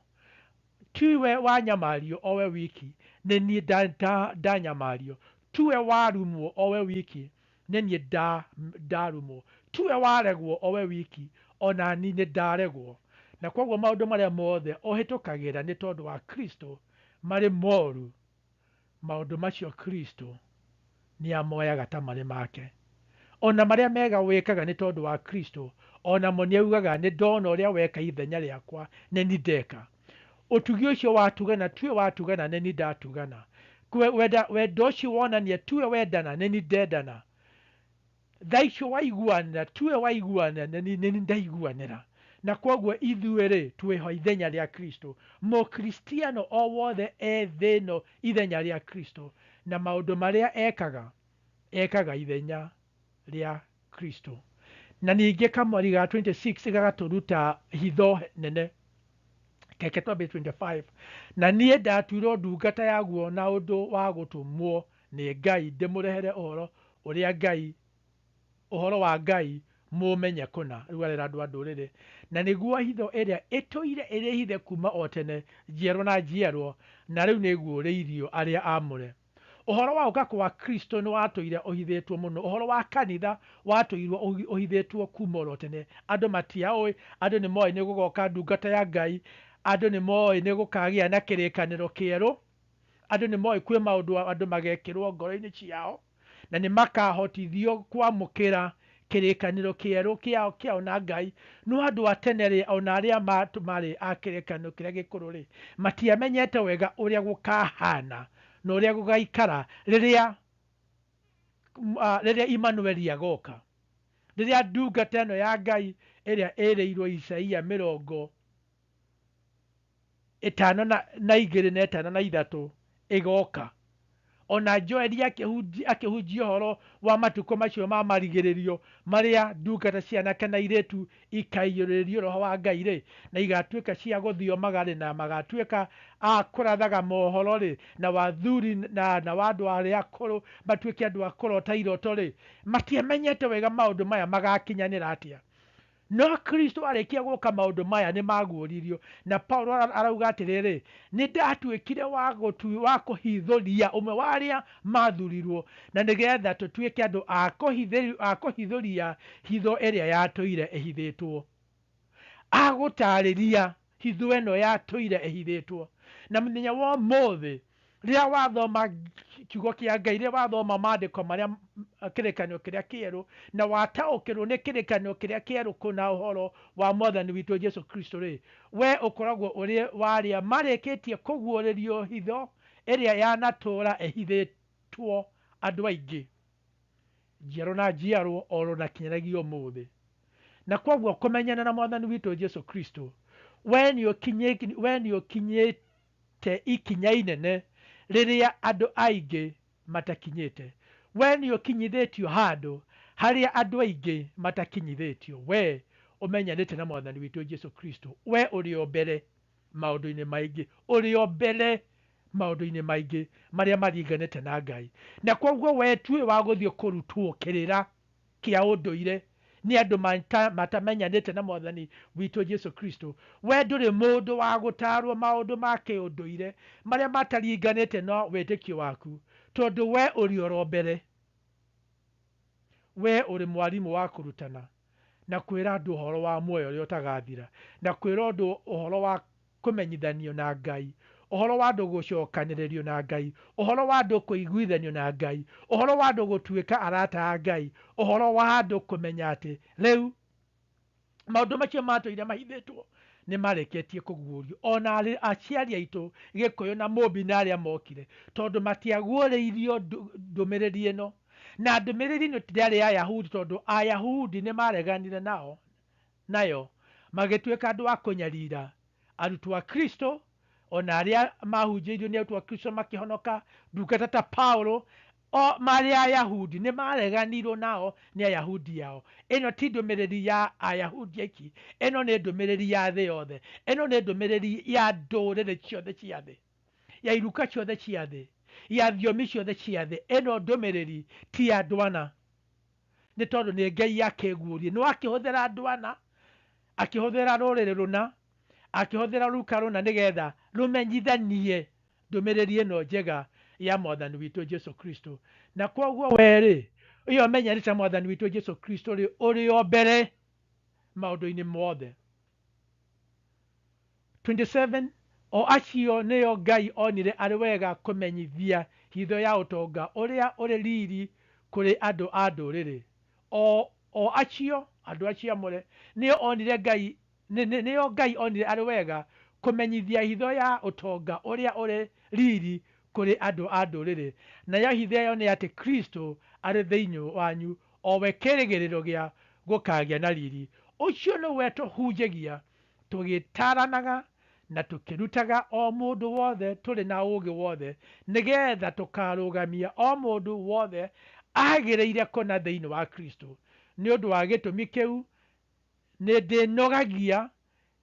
Tiwe wanyamario owe wiki, nĩ niĩ ndanyamario. Tiwe warumwo owe wiki, nĩ niĩ ndarumwo. Tiwe waregwo owe wiki, ona niĩ nĩ ndaregwo. Na kwoguo maũndũ marĩa mothe ũhĩtũkagĩra nĩ tondũ wa Kristo marĩ moru, maũndũ macio Kristo nĩ amoyaga ta marĩ make. Ona marĩa mega wĩkaga nĩ tondũ wa Kristo, onamo nĩ augaga nĩ ndona ũrĩa weka ithenya rĩakwa, nĩ niĩ ndeka. Ũtugi ũcio watugana, tiwe watugana, nĩ niĩ ndatugana. Wendo ũcio wonania tiwe wendana, nĩ niĩ ndendana. Tha icio waiguanĩra, tiwe waiguanĩra, nĩ niĩ ndaiguanĩra. Na kwoguo ithuĩ rĩ, twĩho ithenya rĩa Kristo. Mũkristiano o wothe e thĩ ĩno ithenya rĩa Kristo, na maũndũ marĩa ekaga, ekaga ithenya rĩa Kristo. Na ningĩ kamweri ga 26 gagatũruta hitho nene. Keke twambie 25. Na niĩ ndatuirwo ndungata yaguo na ũndũ wa gũtũmwo nĩ Ngai ndĩmũrehere ũhoro ũrĩa Ngai, ũhoro wa Ngai mũmenye kũna. Rĩu arera andũ a ndũrĩrĩ. Na nĩguo hitho ĩrĩa ĩtũire ĩrĩ hithe kuma o tene, njiarwo na njiarwo, na rĩu nĩguũrĩirio arĩa aamũre. Ũhoro wa gũka kwa Kristo nĩ watũire ũhithĩtwo mũno. Ũhoro wa kanitha watũirwo ũhithĩtwo kuma oro tene. Andũ matiaũĩ, andũ nĩ moĩ nĩ gũgoka ndungata ya Ngai, andũ nĩ moĩ nĩ gũkagĩa na kĩrĩkanĩro kĩerũ, andũ nĩ moĩ kwĩ maũndũ andũ magekĩrwo ngoro-inĩ ciao, na nĩ makahotithio kwamũkĩra kĩrĩkanĩro kĩerũ kĩao kĩao na Ngai. No andũ a tene rĩ, ona arĩa marĩ a kĩrĩkanĩro kĩrĩa gĩkũrũ rĩ, matiamenyete wega ũrĩa gũkahana na ũrĩa gũgaikara rĩrĩa rĩrĩa Immanueli agoka, rĩrĩa ndungata ĩno ya Ngai ĩrĩa ĩrĩirwo Isaia 52 na 53 ĩgoka. Ona Joeli akĩhunjia ũhoro wa matukũ macio ma marigĩrĩrio marĩa ndungata cia anake na airĩtu ikaiyũrĩrĩrio roho wa Ngai rĩ, na igatuĩka cia gũthiomaga rĩ, na magatuĩka a kũrathaga mohoro rĩ, na wathuri na wa andũ arĩa akũrũ matuĩke andũ a kũrota iroto rĩ, matiamenyete wega maũndũ maya magakinyanĩra atĩa. No Kristo arĩkia gũka maũndũ maya nĩ maguũririo, na Paulo arauga atĩrĩrĩ, nĩ ndatuĩkire wa kũhithũria ũmwe wa arĩa mathurirwo, na nĩgetha tũtuĩke andũ a kũhithũria hitho ĩrĩa yatũire ĩhithĩtwo, agũtarĩria hitho ĩno yatũire ĩhithĩtwo. Na mũthenya wa ũmũthĩ rĩrĩa wathoma kiugo kĩa Ngai, rĩrĩa wathoma maandĩko marĩa kĩrĩkanĩro kĩrĩa kĩerũ, na wataũkĩrwo nĩ kĩrĩkanĩro kĩrĩa kĩerũ kũna ũhoro wa Mwathani witũ Jesu Kristo rĩ, we ũkoragwo ũrĩ wa arĩa marĩkĩtie kũguũrĩrio hitho ĩrĩa yanatũũra ĩhithĩtwo andũ aingĩ, njiarwo na njiarwo, oro na kinyagia ũmũthĩ. Na koguo kũmenyana na Mwathani witũ Jesu Kristo, we nĩ ũkinyĩte ikinya inene rĩrĩa andũ aingĩ matakinyĩte. We nĩ ũkinyithĩtio handũ harĩa andũ aingĩ matakinyithĩtio. We ũmenyanĩte na Mwathani witũ Jesu Kristo, we ũrĩ o mbere maũndũ-inĩ maingĩ, ũrĩ o mbere maũndũ-inĩ maingĩ marĩa maringanĩte na Ngai. Na koguo we tuĩ wa gũthiĩ kũrutwo kĩrĩra kĩa ũndũire nĩ andũ matamenyanĩte na Mwathani witũ Jesu Kristo. We ndũrĩ mũndũ wa gũtarwo maũndũ ma kĩũndũire marĩa mataringanĩte na wĩtĩkio waku, tondũ we ũrĩ oro mbere. We ũrĩ mwarimũ wa kũrutana na kwĩra andũ ũhoro wa muoyo ũrĩa ũtagathira, na kwĩra andũ ũhoro wa kũmenyithanio na Ngai, ũhoro wa andũ gũcokanĩrĩrio na Ngai, ũhoro wa andũ kũiguithanio na Ngai, ũhoro wa andũ gũtuĩka arata a Ngai, ũhoro wa andũ kũmenya atĩ rĩu maũndũ macio matũire mahithĩtwo nĩ marĩkĩtie kũguũrio. Ona aciari aitũ Gĩkũyũ na Mũmbi na arĩa mokire, tondũ matiaguũrĩirio ndũmĩrĩri ĩno. Na ndũmĩrĩri ĩno ndĩarĩ ya Ayahudi, tondũ Ayahudi nĩ mareganire nao nayo, magĩtuĩka andũ a kũnyarira arutwo a Kristo, ona arĩa mahunjĩirio nĩ arutwo a Kristo makĩhonoka. Ndungata ta Paulo o marĩ Ayahudi nĩ mareganirwo nao nĩ Ayahudi ao. Ĩno ti ndũmĩrĩri ya Ayahudi aiki, ĩno nĩ ndũmĩrĩri ya thĩ yothe, ĩno nĩ ndũmĩrĩri ya ndũrĩrĩ ciothe cia thĩ, ya iruka ciothe cia thĩ, ya thiomi ciothe cia thĩ. Ĩno ndũmĩrĩri ti ya andũ ana, nĩ tondũ nĩ Ngai akĩguũrie. No akĩhũthĩra andũ ana, akĩhũthĩra rũrĩrĩ rũna, akĩhũthĩra ruka rũna, nĩgetha rũmenyithanie ndũmĩrĩri ĩno njega ya Mwathani witũ Jesu Kristo. Na koguo we rĩ, ũyũ ũmenyanĩte Mwathani witũ Jesu Kristo rĩ, ũrĩ o mbere maũndũ-inĩ mothe. 27 o acio nĩo Ngai onire arĩ wega kũmenyithia hitho ya ũtonga ũrĩa ũrĩ riri kũrĩ andũ a ndũrĩrĩ. O acio andũ acio amũre nĩo onire Ngai, nĩo Ngai onire arĩ wega kũmenyithia hitho ya ũtonga ũrĩa ũrĩ riri kũrĩ andũ a ndũrĩrĩ. Nayo hitho ĩyo nĩ atĩ Kristo arĩ thĩinĩ wanyu, o we kĩĩrĩgĩrĩro gĩa gũkagĩa na riri. Ũcio nĩwe tũhunjagia, tũgĩtaranaga na tũkĩrutaga o mũndũ wothe tũrĩ na ũũgĩ wothe, nĩgetha tũkarũgamia o mũndũ wothe agĩrĩire kũna thĩinĩ wa Kristo. Nĩ ũndũ wa gĩtũmi kĩu nĩ ndĩnogagia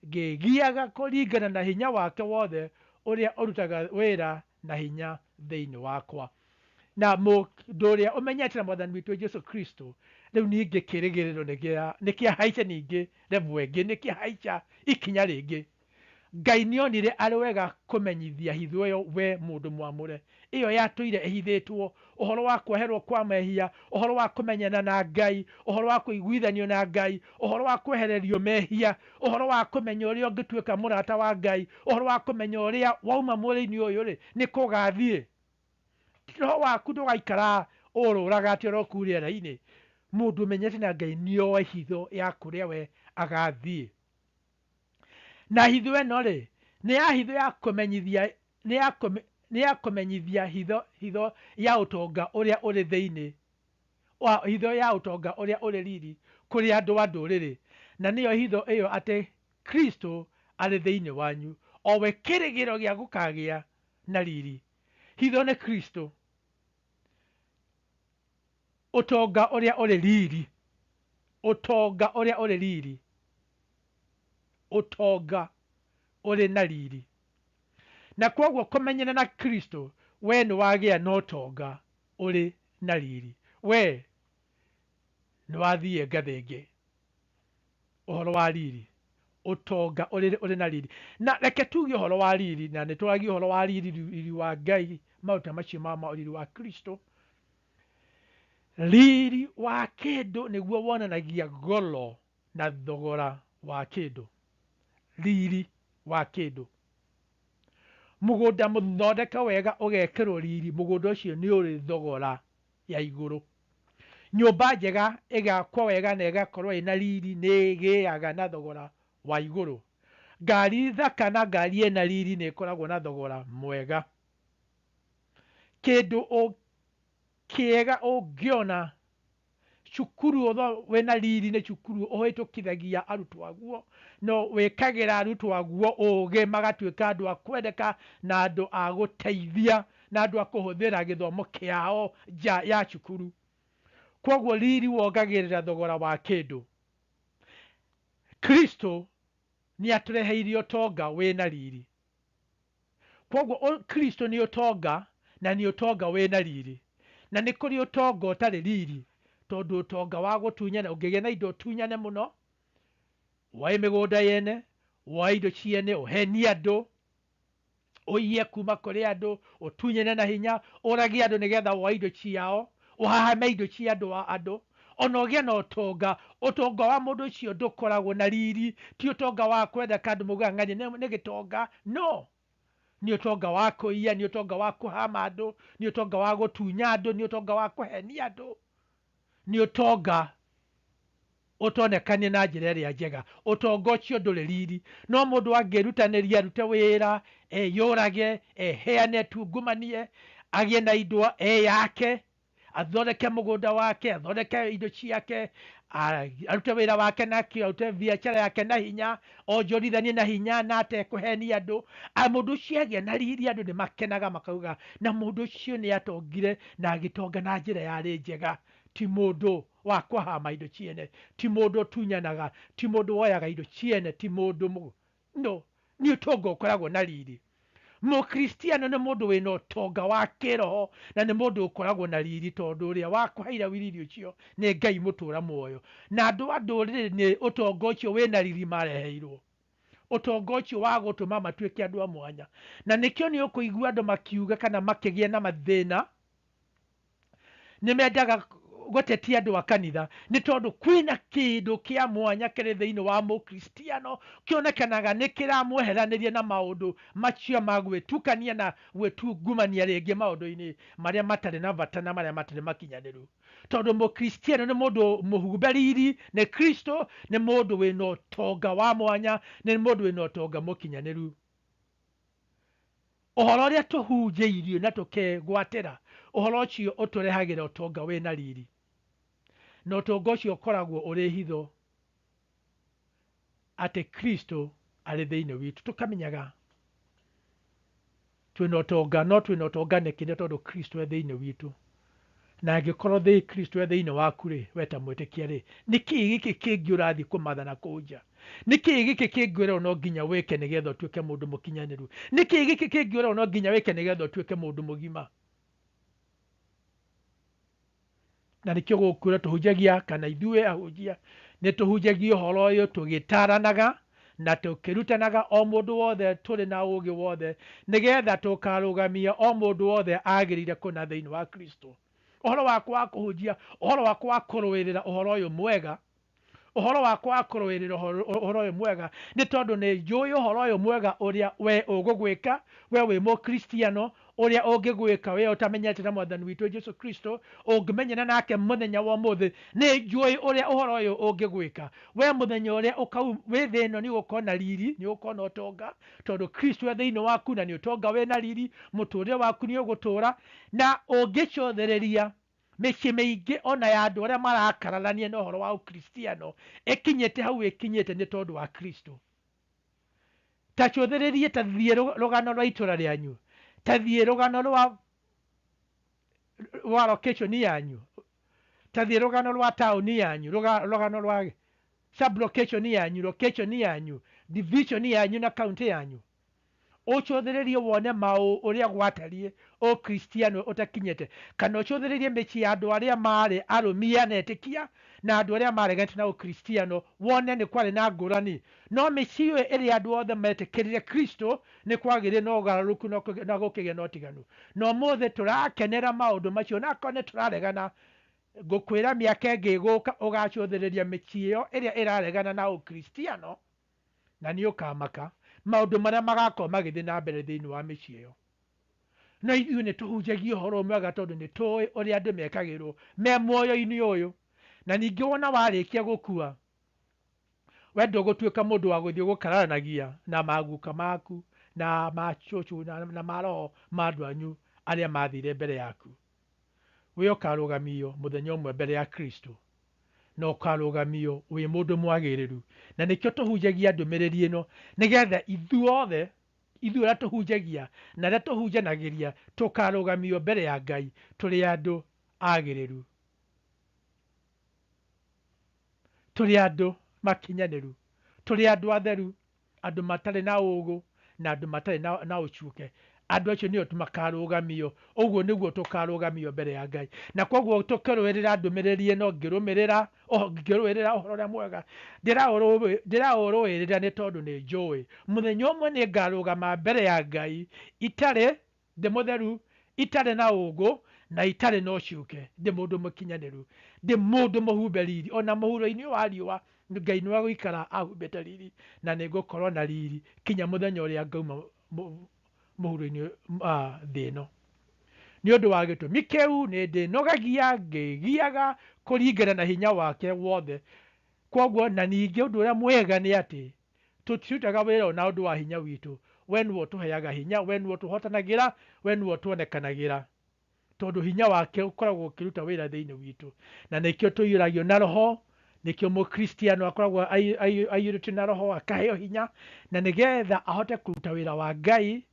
ngĩgiaga kũringana na hinya wake wothe ũrĩa ũrutaga wĩra na hinya thĩinĩ wakwa. Na mũndũ ũrĩa ũmenyete na Mwathani witũ Jesu Kristo, rĩu ningĩ kĩĩrĩgĩrĩro nĩ kĩahaica ningĩ level ĩngĩ, nĩ kĩahaica ikinya rĩngĩ. Ngai nĩonire arĩ wega kũmenyithia hitho ĩyo we mũndũ mwamũre, ĩyo yatũire ĩhithĩtwo, ũhoro wa kweherwo kwa mehia, ũhoro wa kũmenyana na Ngai, ũhoro wa kũiguithanio na Ngai, ũhoro wa kwehererio mehia, ũhoro wa kũmenya ũrĩa ũngĩtuĩka mũrata wa Ngai, ũhoro wa kũmenya ũrĩa wauma mwĩrĩ-inĩ ũyũ rĩ, nĩ kũgathiĩ. Roho waku ndũgaikara ũrũraga atĩ oro kũu rĩera-inĩ. Mũndũ ũmenyete na Ngai nĩoĩ hitho ya kũrĩa we agathiĩ. Na hitho ĩno rĩ, nĩ ya hitho ya kũmenyithia nĩ ya nĩ ya kũmenyithia hitho hitho ya ũtonga ũrĩa ũrĩ thĩinĩ wa hitho ya ũtonga ũrĩa ũrĩ riri kũrĩ andũ a ndũrĩrĩ, na nĩyo hitho ĩyo atĩ Kristo arĩ thĩinĩ wanyu, o we kĩrĩgĩro gĩa gũkagĩa na riri. Hitho nĩ Kristo. Ũtonga ũrĩa ũrĩ riri. Ũtonga ũrĩa ũrĩ riri. Ũtonga ũrĩ na riri. Na kwoguo kũmenyana na Kristo, we nĩ wagĩa na ũtonga ũrĩ na riri. We nĩ wathiĩ ngathĩ ĩngĩ. Ũhoro wa riri. Ũtonga ũrĩ, ũrĩ na riri. Na reke tuge ũhoro wa riri, na nĩ tũragia ũhoro wa riri, riri wa Ngai, maũndũ ta macio ma riri wa Kristo. Riri wa kĩndũ nĩguo wonanagia goro na thogora wa kĩndũ. Riri wa kĩndũ. Mũgũnda mũthondeke wega ũgekĩrwo riri, mũgũnda ũcio nĩ ũrĩ thogora ya igũrũ. Nyũmba njega ĩgakwo wega na ĩgakorwo ĩna riri nĩ ĩgĩaga na thogora wa igũrũ. Ngari thaka na ngari ĩna riri nĩ ĩkoragwo na thogora mwega. Kĩndũ kĩega ũngĩona cukuru wĩna riri nĩ cukuru ũhĩtũkithagia arutwo aguo, no wĩkagĩra arutwo aguo ũgĩ magatuĩka andũ a kwendeka na andũ a gũteithia na andũ a kũhũthĩra gĩthomo kĩao nja ya cukuru. Kwoguo riri wongagĩrĩra thogora wa kĩndũ. Kristo nĩ atũreheire ũtonga wĩna riri. Kwoguo Kristo nĩ ũtonga na nĩ ũtonga wĩna riri. Na nĩ kũrĩ ũtonga ũtarĩ riri, tondũ ũtonga wa gũtunyana, ũngĩgĩa na indo ũtunyane mũno, woe mĩgũnda yene, woe indo ciene, ũhenie andũ, ũiye kuma kũrĩ andũ, ũtunyane na hinya, ũrage andũ nĩgetha woe indo ciao, ũhahame indo cia andũ a andũ, ona ũgĩe na ũtonga, ũtonga wa mũndũ ũcio ndũkoragwo na riri, ti ũtonga wa kwendeka andũ maugaga ng'ania nĩ gĩtonga, no nĩ ũtonga wa kũiya, nĩ ũtonga wa kũhama andũ, nĩ ũtonga wa gũtunya andũ, nĩ ũtonga wa kũhenia andũ, nĩ ũtonga ũtonekanie na njĩra ĩrĩa njega. Ũtonga ũcio ndũrĩ riri. No mũndũ angĩrutanĩria arute wĩra, eyũrage, eheane, atungumanie, agĩe na indo eyake, athondeke mũgũnda wake, athondeke indo ciake, arute wĩra wake na kĩo, arute biacara yake na hinya, onjorithanie na hinya na atekũhenia andũ. Mũndũ ũcio agĩa na riri, andũ nĩ makenaga makauga, na mũndũ ũcio nĩ atongire na agĩtonga na njĩra yarĩ njega. Ti mũndũ wa kũhama indo ciene, ti mũndũ ũtunyanaga, ti mũndũ woyaga indo ciene, ti mũndũ no, nĩ ũtonga ũkoragwo na riri. Mũkristiano nĩ mũndũ wĩna ũtonga wa kĩroho na nĩ mũndũ ũkoragwo na riri, tondũ ũrĩa wakũheire riri ũcio nĩ Ngai mũtũra muoyo. Na andũ a ndũrĩrĩ nĩ ũtonga ũcio wĩna riri mareheirwo, ũtonga ũcio wa gũtũma matuĩke andũ a mwanya. Na nĩkĩo nĩ ũkũigua andũ makiuga kana makĩgĩa na mathĩna, nĩ mendaga gũtetia andũ a kanitha, nĩ tondũ kwĩna kĩndũ kĩa mwanya kĩrĩ thĩinĩ wa mũkristiano kĩonekanaga nĩ kĩramweheranĩria na maũndũ macio ma gwĩtukania na gwĩtungumania rĩngĩ maũndũ-inĩ marĩa matarĩ na bata na marĩa matarĩ makinyanĩru. Tondũ mũkristiano nĩ mũndũ mũhumbe riri nĩ Kristo, nĩ mũndũ wĩna ũtonga wa mwanya, nĩ mũndũ wĩna ũtonga mũkinyanĩru. Ũhoro ũrĩa tũhunjĩirio na tũkegwatĩra, ũhoro ũcio ũtũrehagĩra ũtonga wĩna riri. Na ũtonga ũcio ũkoragwo ũrĩ hitho atĩ Kristo arĩ thĩinĩ witũ. Tũkamenyaga twĩna ũtonga, no twĩna ũtonga nĩkĩ? Nĩ tondũ Kristo e thĩinĩ witũ. Na angĩkorwo Kristo e thĩinĩ waku rĩ, we ta mwĩtĩkia rĩ, nĩkĩĩ gĩkĩ kĩngĩ ũrathiĩ kũmatha na kũu nja? Nĩkĩĩ gĩkĩ kĩngĩ ũrerwo no nginya wĩke nĩgetha ũtuĩke mũndũ mũkinyanĩru? Nĩkĩĩ gĩkĩ kĩngĩ ũrerwo no nginya wĩke nĩgetha ũtuĩke mũndũ mũgima? Na nĩkĩo gũkũ tũhunjagia, kana ithuĩ ahunjia nĩ tũhunjagia ũhoro ũyũ tũgĩtaranaga Na tũkĩrutanaga o mũndũ wothe tũrĩ na ũũgĩ wothe, nĩgeetha tũkarũgamia o mũndũ wothe agĩrĩire kũna thĩinĩ wa Kristo. Ũhoro wakwa wa kũhunjia, ũhoro wakwa wa kũrũĩrĩra ũhoro ũyũ mwega, ũhoro wakwa wa kũrũĩrĩra ũhoro ũyũ mwega, nĩ tondũ nĩ njũĩ ũhoro ũyũ mwega ũrĩa we ũgũgwĩka, we wĩ mũkristiano, ũrĩa ũngĩgwĩka we ũtamenyete na mwathani witũ Jesu Kristo, ũngĩmenyana nake mũthenya wa ũmũthĩ, nĩ njũĩ ũrĩa ũhoro ũyũ ũngĩgwĩka. We mũthenya ũrĩa ũkau wĩ thĩ ĩno nĩ ũgũkorwo na riri, nĩ ũgũkorwo na ũtonga, tondũ Kristo e thĩinĩ waku na nĩ ũtonga wĩ na riri, mũtũrĩre waku nĩ ũgũtũra, na ũngĩcũthĩrĩria mĩciĩ mĩingĩ ona ya andũ arĩa marakararania na ũhoro wa ũkristiano ĩkinyĩte hau ĩkinyĩte nĩ tondũ wa Kristo. Ta cũthĩrĩrie, ta thiĩ rũgano rwa itũra rĩanyu, ta thiĩ rũgano rwa location yanyu, ta thiĩ rũgano rwa taũni yanyu, rũgano rwa sub location yanyu, location yanyu, division yanyu na county yanyu. Ũcũthĩrĩrie wone maũ ũrĩa gwatariĩ ũkristiano ũtakinyĩte, kana ũcũthĩrĩrie mĩciĩ ya andũ arĩa marĩ arũmia na etĩkia na andũ arĩa mareganĩte na ũkristiano, wone nĩ kwarĩ na ngũrani. No mĩciĩ ĩyo ĩrĩa andũ othe metĩkĩrire Kristo, nĩ kwagĩire na ũgarũrũku na gũkĩgĩa na ũtiganu. Na ũmũthĩ tũrakenera maũndũ macio, na akorwo nĩ tũraregana, ngũkwĩra mĩaka ĩngĩ ĩgũka ũgacũthĩrĩria mĩciĩ ĩyo ĩrĩa ĩraregana na ũkristiano, na nĩ ũkamaka maũndũ marĩa magakorwo magĩthiĩ na mbere thĩinĩ wa mĩciĩ ĩyo. No ithuĩ nĩ tũhunjagia ũhoro mwega tondũ nĩ tũĩ ũrĩa andũ mekagĩrwo me muoyo-inĩ ũyũ. Na ningĩ wona warĩkia gũkua, we ndũgũtuĩka mũndũ wa gũthiĩ gũkararanagia na maguka maku na macũcũ na maroho ma andũ anyu arĩa mathire mbere yaku. We ũkarũgamio mũthenya ũmwe mbere ya Kristo, na ũkarũgamio wĩ mũndũ mwagĩrĩru. Na nĩkĩo tũhunjagia ndũmĩrĩri ĩno, nĩgetha ithuothe, ithuĩ arĩa tũhunjagia na arĩa tũhunjanagĩria, tũkarũgamio mbere ya Ngai tũrĩ andũ agĩrĩru, tũrĩ andũ makinyanĩru, tũrĩ andũ atheru, andũ matarĩ na ũgũ na andũ matarĩ na ũcuke. Andũ acio nĩo makarũgamio. Ũguo nĩguo tũkarũgamio mbere ya Ngai. Na koguo tũkĩrũĩrĩra ndũmĩrĩri ĩno, ngĩrũmĩrĩra, ngĩrũĩrĩra ũhoro ũrĩa mwega, ndĩraũrũĩrĩra nĩ tondũ nĩ njũĩ mũthenya ũmwe nĩ ngarũgama mbere ya Ngai itarĩ ndĩ mũtheru, itarĩ na ũũgũ, na itarĩ na ũcuke, ndĩ mũndũ mũkinyanĩru, ndĩ mũndũ mũhumbe riri, o na mũhuro-inĩ wa riũa Ngai nĩ wa gũikara ahumbĩte riri, na nĩ ngũkorwo na riri kinya mũthenya ũrĩa ngauma mũhuro-inĩ thĩ ĩno. Nĩ ũndũ wa gĩtũmi kĩu nĩ ndĩnogagia ngĩgiaga kũringana na hinya wake wothe. Kwoguo, na ningĩ ũndũ ũrĩa mwega nĩ atĩ tũtirutaga wĩra ũyũ na ũndũ wa hinya witũ, we nĩwe ũtũheaga hinya, we nĩwe ũtũhotanagĩra, we nĩwe ũtuonekanagĩra, tondũ hinya wake ũkoragwo ũkĩruta wĩra thĩinĩ witũ. Na nĩkĩo tũiyũragio na Roho, nĩkĩo Mũkristiano akoragwo aiyũrĩtio na Roho, akaheo hinya, na nĩgetha ahote kũruta wĩra wa Ngai,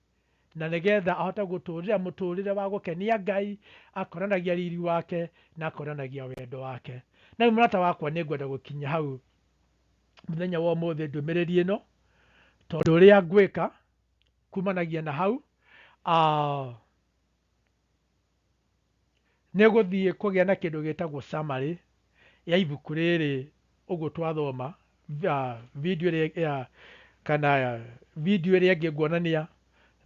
na nĩgetha ahote gũtũrĩra mũtũrĩre wa gũkenia Ngai, akonanagia riri wake na akonanagia wendo wake. Na rĩu mũrata wakwa, nĩ ngwenda gũkinya hau mũthenya wa ũmũthĩ ndũmĩrĩri ĩno, tondũ ũrĩa ngwĩka kumanagia na hau, nĩ gũthiĩ kũgĩa na kĩndũ gĩtagwo summary ya ibuku rĩrĩ ũguo twathoma, video ĩrĩa kana video ĩrĩa ĩngĩ nguonania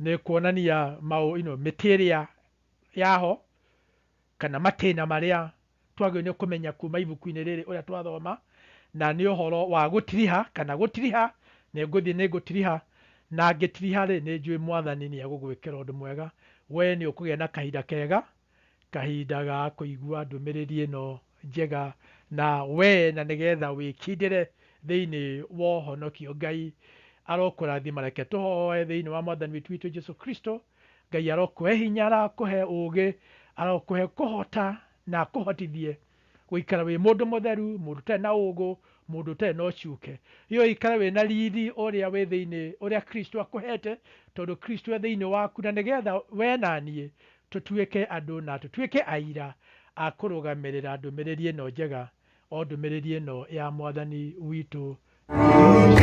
nĩ kuonania mĩtĩ ĩrĩa yaho kana matĩna marĩa twagĩrĩirwo nĩ kũmenya kuma ibuku-inĩ rĩrĩ ũrĩa twathoma, na nĩ ũhoro wa gũtiriha kana gũtiriha, nĩ ngũthiĩ nĩ ngũtiriha, na ngĩtiriha rĩ, nĩ njũĩ Mwathani nĩ egũgwĩkĩra ũndũ mwega, we nĩ ũkũgĩa na kahinda kega, kahinda ga kũigua ndũmĩrĩri ĩno njega, na we na nĩgetha wĩkindĩre thĩinĩ wa ũhonokio. Ngai arokũrathima. Reke tũhoe thĩinĩ wa Mwathani witũ Jesu Kristo. Ngai arokũhe hinya, arakũhe ũgĩ, arokũhe kũhota na akũhotithie gũikara wĩ mũndũ mũtheru, mũndũ ũtarĩ na ũgũ, mũndũ ũtarĩ na ũcuke. Iyo ũikare wĩ na riri ũrĩa wĩ thĩinĩ, ũrĩa Kristo akũhete, tondũ Kristo e thĩinĩ waku, na nĩgetha we na niĩ tũtuĩke andũ na tũtuĩke aira a kũrũgamĩrĩra ndũmĩrĩri ĩno njega, o ndũmĩrĩri ĩno ya Mwathani witũ Jesu.